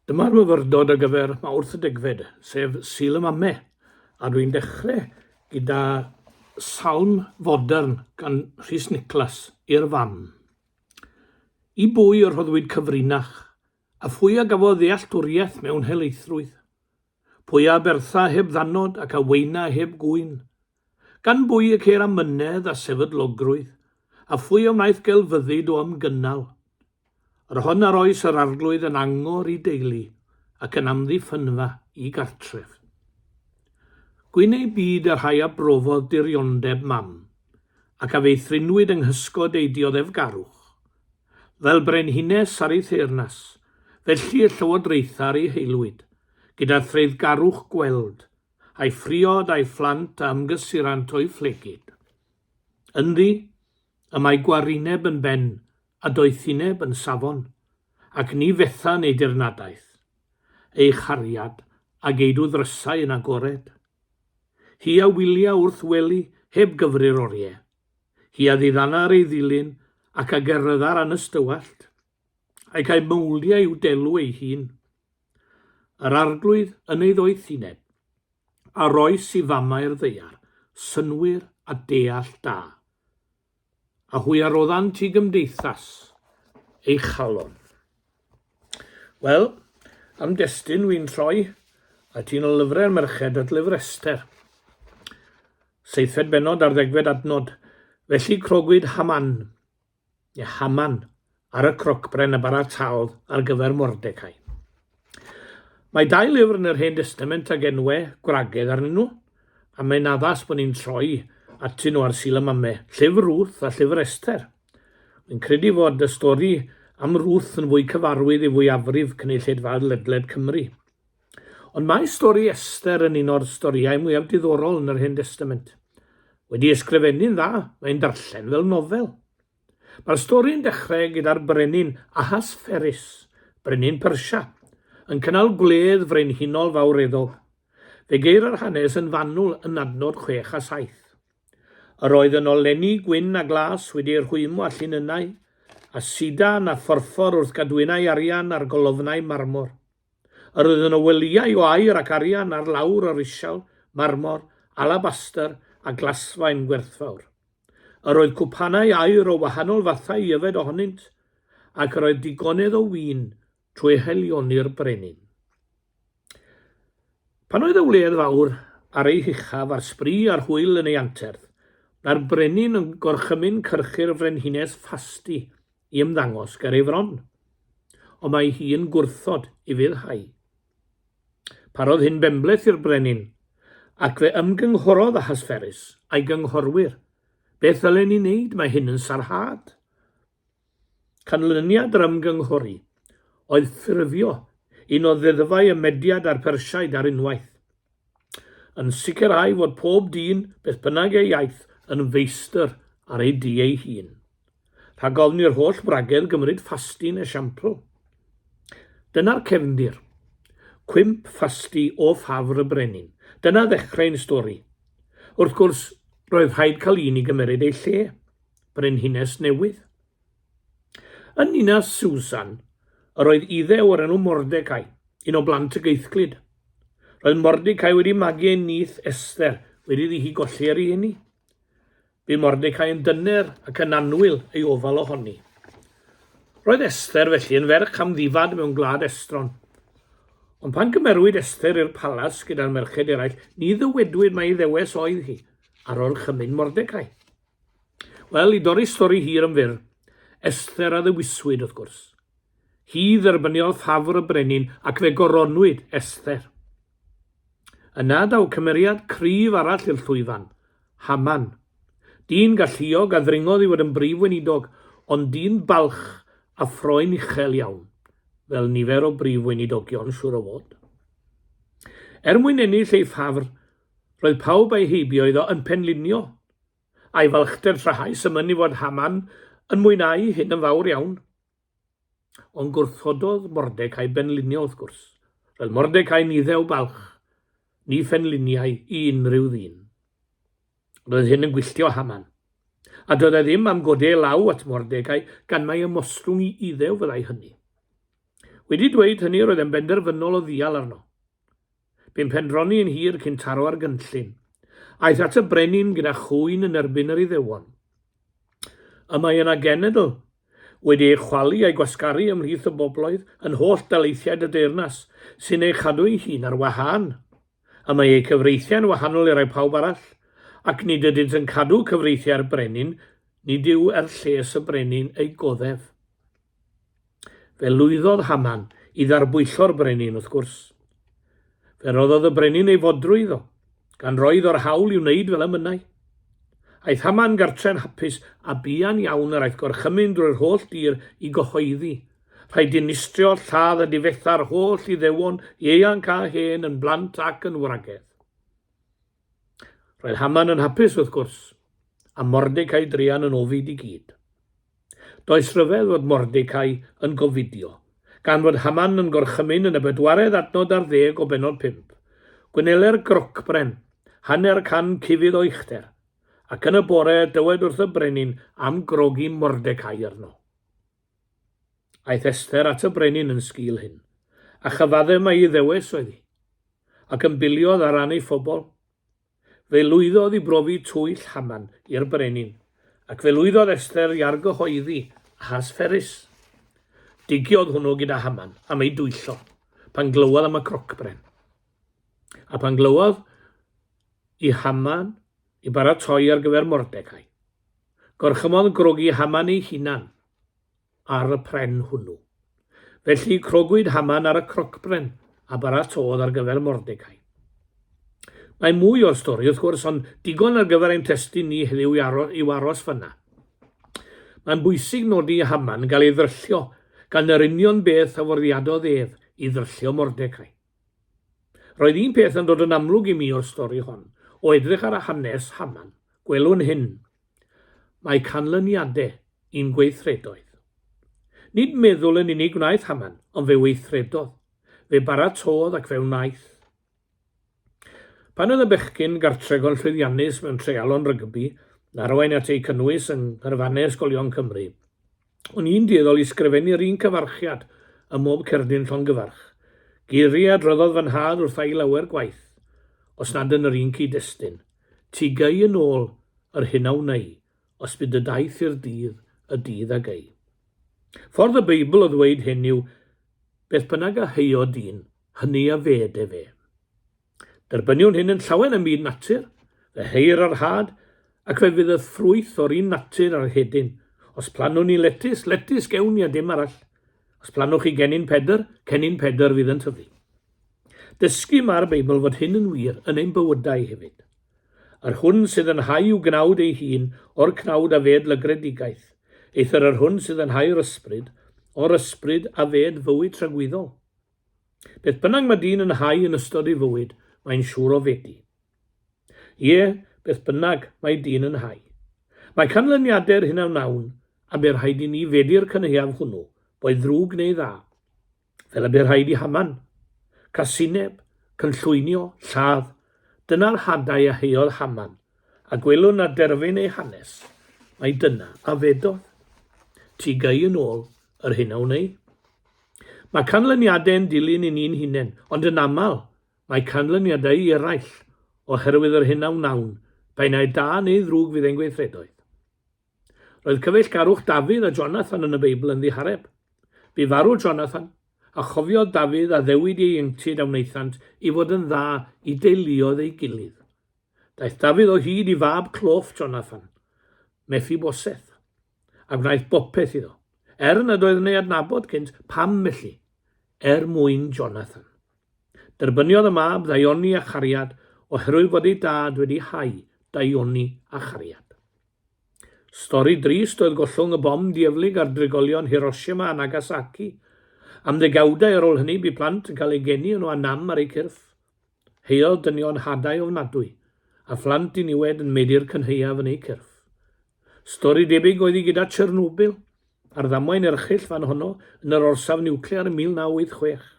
Dyma'r myfyrdod ar gyfer Mawrth y Degfed, sef Sul y Mame, a dwi'n dechrau gyda salm fodern gan Rhys Niclas i'r fam. I bwy y rhoddwyd cyfrinach, a phwy a gafodd ddealltwriaeth mewn helaethrwydd? Pwy a abertha heb ddannod ac a weina heb gŵyn? Gan bwy y ceir amynedd a sefydlogrwydd, a phwy a wnaeth gelfyddyd o ymgynnal? Yr hon a roes yr Arglwydd yn angor i deulu ac yn amddiffynfa i gartref. Gwyn ei byd y rhai a brofodd diriondeb mam, ac a feithrinwyd yng nghysgod ei dioddefgarwch. Fel brenhines ar ei theyrnas, felly y llywodraetha ar ei haelwyd, gyda threiddgarwch gweld, a'i phriod a'i phlant a ymgysurant o'i phlegid. Ynddi, y mae gwarineb yn ben a doethineb yn safon, ac ni fetha yn ei dirnadaeth, ei chariad a geidw ddrysau yn agored. Hi a wylia wrth wely heb gyfri'r orie. Hi a ddiddana ar ei ddilyn ac a gerydda'r anystywallt, ac a'i mowlia i'w delw ei hun. Yr Arglwydd yn ei ddoethineb, a roes i famau'r ddaear synnwyr a deall da. A hwy a roddant i gymdeithas ei chalon. Wel, am destun wy'n troi at un o lyfrau'r merched at lyfr Esther. Seithfed bennod ar ddegfed adnod. Felly crogwyd Haman, neu Haman, ar y crocbren a barataodd ar gyfer Mordecai. Mae dau lyfr yn yr Hen Destament ag enwau gwragedd arnyn nhw, a mae'n addas bod ni'n troi atyn nhw ar Sul y Mame, Llyfr Ruth a Llyfr Esther. Wy'n credu fod y stori am Ruth yn fwy cyfarwydd i fwyafrif cynulleidfaoedd ledled Cymru. Ond mae stori Esther yn un o'r storïau mwyaf diddorol yn yr Hen Destament. Wedi ysgrifennu'n dda, mae'n darllen fel nofel. Mae'r stori'n dechrau gyda'r brenin Ahasferus, brenin Persia, yn cynnal gwledd frenhinol fawreddog. Fe geir yr hanes yn fanwl yn adnod 6 a 7. Yr oedd yno lenni gwyn a glas wedi eu rhwymo â llinynnau, a sidan a phorffor wrth gadwynau arian ar golofnau marmor. Yr oedd yno welyau o aur ac arian ar lawr o risial, marmor, alabastr a glasfaen gwerthfawr. Yr oedd cwpanau aur o wahanol fathau i yfed ohonynt, ac yr oedd digonedd o win trwy haelioni'r brenin. Pan oedd y wledd fawr ar ei huchaf a'r sbri a'r hwyl yn ei anterth, mae'r brenin yn gorchymyn cyrchu'r frenhines Ffasti i ymddangos ger ei fron. Ond mae hi yn gwrthod ufuddhau. Parodd hyn benbleth i'r brenin, ac fe ymgynghorodd Ahasferus a'i gynghorwyr, Beth ddylen ni wneud? Mae hyn yn sarhad. Canlyniad yr ymgynghori oedd ffurfio un o ddeddfau ymediad â'r Persiaid ar unwaith, yn sicrhau fod pob dyn, beth bynnag ei iaith, yn feistr ar ei dŷ ei hun. Rhag ofn i'r holl wragedd gymryd Ffasti'n esiampl. Dyna'r cefndir. Cwymp Ffasti o ffafr y brenin. Dyna ddechrau ein stori. Wrth gwrs, roedd rhaid cael un i gymeryd ei lle. Brenhines newydd. Yn ninas Susan, yr oedd Iddew o'r enw Mordecai, un o blant y geithglyd. Roedd Mordecai wedi magu ei nith Esther wedi iddi hi golli ei rieni. Bu Mordecai yn dyner ac yn annwyl ei ofal ohoni. Roedd Esther felly yn ferch amddifad mewn gwlad estron. Ond pan gymerwyd Esther i'r palas gyda'r merched eraill, ni ddywedwyd mai Iddewes oedd hi, ar orchymyn Mordecai. Wel, i dorri stori hir yn fyr, Esther a ddewiswyd, wrth gwrs. Hi dderbyniodd ffafr y brenin ac fe goronwyd Esther. Yna daw cymeriad cryf arall i'r llwyfan, Haman. Dyn galluog a ddringodd i fod yn brif weinidog, ond dyn balch a ffroen uchel iawn, fel nifer o brif weinidogion siŵr o fod. Er mwyn ennill ei ffafr, roedd pawb a'i heibio iddo yn penlinio, a'i falchder trahaus yn mynnu fod Haman yn mwynhau hyn yn fawr iawn. Ond gwrthododd Mordecai benlinio wrth gwrs. Roedd Mordecai'n Iddew balch, ni phenliniai i unrhyw ddyn. Roedd hyn yn gwylltio Haman. A doedd e ddim am godi ei law at Mordecai gan mai ymostwng i Iddew fyddai hynny. Wedi dweud hynny roedd e'n benderfynol o ddial arno. Bu'n pendroni yn hir cyn taro ar gynllun. Aeth at y brenin gyda chŵyn yn erbyn yr Iddewon. Y mae yna genedl wedi ei chwalu a'i gwasgaru ymhlith y bobloedd yn holl daleithiau y deyrnas, sy'n ei chadw ei hun ar wahân. Y mae eu cyfreithiau'n wahanol i rai pawb arall, ac nid ydynt yn cadw cyfreithiau'r brenin, nid yw er lles y brenin eu goddef. Fe lwyddodd Haman i ddarbwyllo'r brenin, wrth gwrs. Fe roddodd y brenin ei fodrwy iddo, gan roi iddo'r hawl i wneud fel y mynnai. Aeth Haman gartre'n hapus, a buan iawn yr aeth gorchymyn drwy'r holl dir i gyhoeddi, Rhaid dinistrio, lladd a difetha'r holl Iddewon, ieuanc a hen, yn blant ac yn wragedd. Roedd Haman yn hapus, wrth gwrs, a Mordecai druan yn ofid i gyd. Does rhyfedd fod Mordecai yn gofidio, gan fod Haman yn gorchymyn yn y bedwaredd adnod ar ddeg o bennod pump, Gwneler grocbren, hanner can cufydd o uchder, ac yn y bore dywed wrth y brenin am grogi Mordecai arno. Aeth Esther at y brenin yn sgil hyn, a chyfaddef mai Iddewes oedd hi, ac ymbiliodd ar ran ei phobl. Fe lwyddodd i brofi twyll Haman i'r brenin, ac fe lwyddodd Esther i argyhoeddi Ahasferus. Digiodd hwnnw gyda Haman am ei dwyllo, pan glywodd am y crocbren. A pan glywodd i Haman i baratoi ar gyfer Mordecai, gorchymmodd grogi Haman ei hunan ar y pren hwnnw. Felly crogwyd Haman ar y crocbren a baratôdd ar gyfer Mordecai. Mae mwy o'r stori, wrth gwrs, ond digon ar gyfer ein testun ni heddiw i aro, i'w aros fyna. Mae'n bwysig nodi i Haman gael ei ddryllio gan yr union beth a fwriadodd ef i ddryllio Mordecai. Roedd un peth yn dod yn amlwg i mi o'r stori hon, o edrych ar hanes Haman, gwelwn hyn, Mae canlyniadau i'n gweithredoedd. Nid meddwl yn unig wnaeth Haman, ond fe weithredodd. Fe baratôdd ac fe wnaeth. Pan oedd y bechgyn gartrego'n llwyddiannus mewn treialon rygbi, yn arwain at eu cynnwys yng ngharfannau ysgolion Cymru, o'n i'n dueddol i sgrifennu'r un cyfarchiad ym mhob cerdyn llongyfarch. Geiriau a droddodd fy nhad wrtha i lawer gwaith, os nad yn yr un cyd-destun. Ti gei yn ôl yr hyn a wnei, os bydd dy daith i'r dydd, y dydd a gei. Ffordd y Beibl o ddweud hyn yw, Beth bynnag a heuo dyn, hynny a fed efe. Derbyniwn hyn yn llawen ym myd natur, fe heuir yr had, ac fe fydd y ffrwyth o'r un natur â'r hedyn. Os plannwn ni letys, letys gewn ni a dim arall. Os plannwch chi gennin Pedr, cennin Pedr fydd yn tyfu. Dysgu mae'r Beibl fod hyn yn wir yn ein bywydau hefyd. Yr hwn sydd yn hau i'w gnawd ei hun, o'r cnawd a fed lygredigaeth, eithr yr hwn sydd yn hau'r ysbryd, o'r ysbryd a fed fywyd tragwyddol. Beth bynnag mae dyn yn hau yn ystod ei fywyd, mae'n siŵr o fedi. Ie, beth bynnag mae dyn yn hau. Mae canlyniadau'r hyn a wnawn, a bu rhaid i ni fedi'r cynhaeaf hwnnw, boed ddrwg neu dda. Fel y bu rhaid i Haman. Casineb, cynllwynio, lladd, dyna'r hadau a heuodd Haman, a gwelwn ar derfyn ei hanes, mai dyna a fedodd. Ti gei yn ôl yr hyn a wnei. Mae canlyniadau'n dilyn i ni'n hunain, ond yn aml, mae canlyniadau i eraill, oherwydd yr hyn a wnawn, pa un ai da neu ddrwg fydd ein gweithredoedd. Roedd cyfeillgarwch Dafydd a Jonathan yn y Beibl yn ddihareb. Bu farw Jonathan, a chofiodd Dafydd addewid ieuenctid a wnaethant i fod yn dda i deuluoedd ei gilydd. Daeth Dafydd o hyd i fab cloff Jonathan, Meffiboseth, a gwnaeth bopeth iddo. Er nad oedd yn ei adnabod cynt, pam felly? Er mwyn Jonathan. Derbyniodd y mab ddaioni a chariad oherwydd fod ei dad wedi hau daioni a chariad. Stori drist oedd gollwng y bom dieflig ar drigolion Hiroshima a Nagasaki. Am ddegawdau ar ôl hynny bu plant yn cael eu geni yno â nam ar eu cyrff. Heuodd dynion hadau ofnadwy, a phlant diniwed yn medi'r cynhaeaf yn eu cyrff. Stori debyg oedd hi gyda Chernobyl, a'r ddamwain erchyll fan honno yn yr orsaf niwclear yn 1986.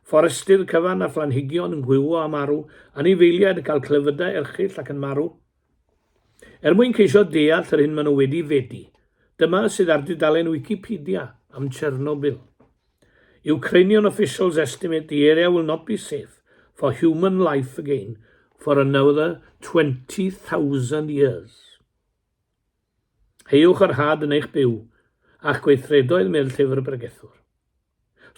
Fforestydd cyfan a phlanhigion yn gwywo a marw, anifeiliaid yn cael clefydau erchyll ac yn marw. Er mwyn ceisio deall yr hyn maen nhw wedi fedi, dyma sydd ar dudalen Wikipedia am Chernobyl. Ukrainian officials estimate the area will not be safe for human life again for another 20,000 years. Heiwch yr had yn eich byw, a'ch gweithredoedd medd llyfr y bregethwr.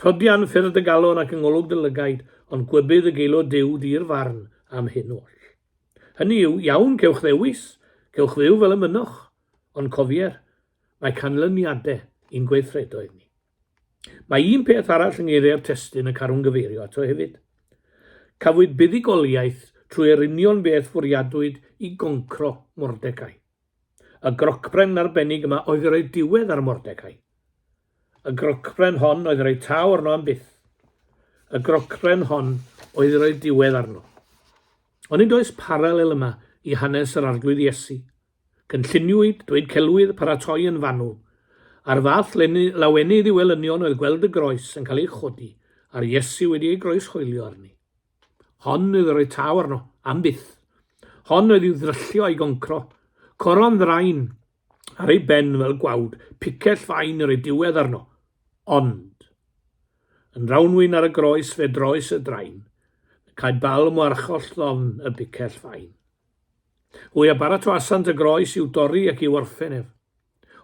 Rhodian ffyrdd dy galon ac yng ngolwg dy lygaid, ond gwybydd y geilo Duw di'r farn am hyn oll. Hynny yw, iawn, cewch ddewis, cewch fyw fel y mynnoch, ond cofier, mae canlyniadau i'n gweithredoedd ni. Mae un peth arall yng ngeiriau'r testun y carwn gyfeirio ato hefyd. Cafwyd buddugoliaeth trwy yr union beth fwriadwyd i goncro Mordecai. Y grocbren arbennig yma oedd i roi diwedd ar Mordecai. Y grocbren hon oedd i roi taw arno am byth. Y grocbren hon oedd i roi diwedd arno. Ond nid oes paralel yma i hanes yr Arglwydd Iesu. Cynlluniwyd, dweud celwydd, paratoi yn fanwl. A'r fath lawenydd i'w elynion oedd gweld y groes yn cael ei chodi, a'r Iesu wedi ei groeshoelio arni. Hon oedd rhoi taw arno, am byth. Hon oedd i'w ddryllio a'i goncro. Coron ddrain ar ei ben fel gwawd, picell fain i roi diwedd arno. Ond, yn rawnwin ar y groes fe droes y drain, cae balm o archoll ddofn y bicell fain. Hwy a baratoasant y groes i'w dorri ac i'w orffen ef.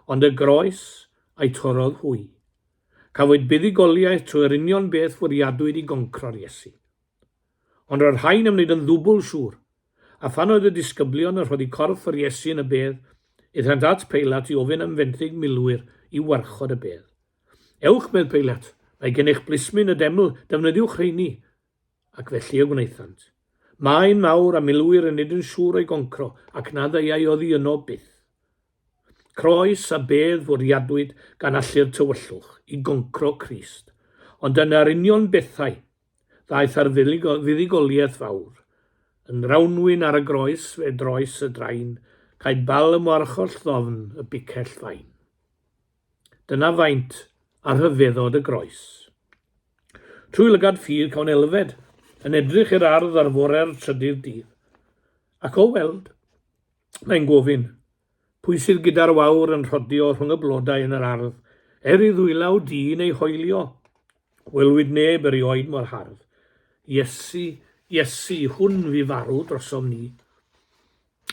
Ond y groes a'i torrodd hwy. Cafwyd buddugoliaeth trwy yr union beth fwriadwyd i goncro'r Iesu. Ond roedd rhai'n ymwneud yn ddwbl siŵr, a phan oedd y disgyblion yn rhoddi corff yr Iesu yn y bedd, aethant at Peilat i ofyn am fenthyg milwyr i warchod y bedd. Ewch, medd Peilat, mae gennych blismyn y deml, defnyddiwch rheini. Ac felly y gwnaethant. Maen mawr a milwyr yn nid yn siŵr o'i goncro, ac na ddeuai oddi yno byth. Croes a bedd fwriadwyd gan allu'r tywyllwch i goncro Crist, ond dyna'r union bethau ddaeth â'r fuddugoliaeth fawr. Yn rawnwin ar y groes fe droes y drain, caed balm o archoll ddofn y bicell fain. Dyna faint a rhyfeddod y groes. Trwy lygad ffydd cawn Elfed yn edrych i'r ardd ar fore'r trydydd dydd. Ac o weld, Mae'n gofyn, Pwy sydd gyda'r wawr yn rhodio rhwng y blodau yn yr ardd, er i ddwylaw dyn ei hoelio? Welwyd neb erioed mor hardd. Iesu, Iesu, hwn fu farw drosom ni.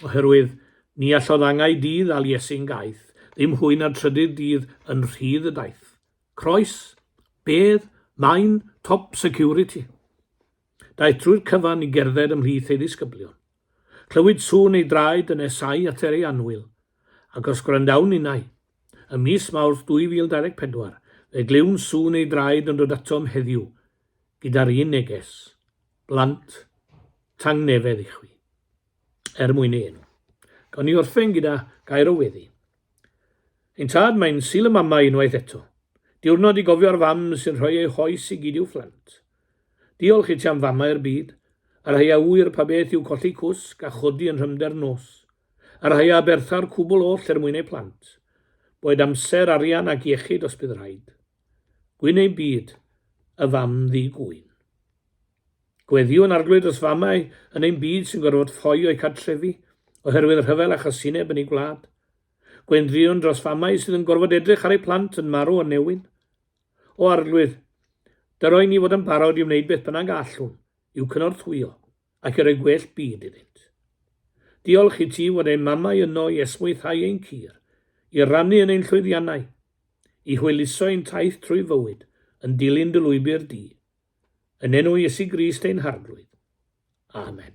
Oherwydd, ni allodd angau dydd ddal Iesu'n gaeth, ddim hwy na'r trydydd dydd yn rhydd y daith. Croes, bedd, maen, top security. Daeth trwy'r cyfan i gerdded ymhlith ei ddisgyblion. Clywyd sŵn ei draed yn nesáu at er ei annwyl, ac os gwrandawn ninnau, ym mis Mawrth 2024, fe glywn sŵn ei draed yn dod atom heddiw, gyda'r un neges, Blant, tangnefedd i chwi. Er mwyn ei enw. Gawn ni orffen gyda gair o weddi. Ein tad, mae'n Sul y Mamau unwaith eto. Diwrnod i gofio'r fam sy'n rhoi ei hoes i gyd i'w phlant. Diolch i ti am famau'r byd, y rhai a ŵyr pa beth yw colli cwsg a chodi yn rhymder nos, y rhai a abertha'r cwbl oll er mwyn eu plant. Boed amser, arian ac iechyd os bydd rhaid. Gwyn ei byd, y fam ddi-gŵyn. Gweddïwn Arglwydd dros famau yn ein byd sy'n gorfod ffoi o'u cartrefi oherwydd rhyfel a chasineb yn eu gwlad. Gwenddiwn dros famau sydd yn gorfod edrych ar eu plant yn marw o newyn. O Arglwydd, dyroi ni fod yn barod i wneud beth bynnag a allwn i'w cynorthwyo ac i roi gwell byd iddynt. Diolch i ti fod ein mamau yno i esmwythau ein cur, i rannu yn ein llwyddiannau, i hwyluso ein taith trwy fywyd yn dilyn dy lwybr di. Yn enw Iesu Grist ein Harglwydd. Amen.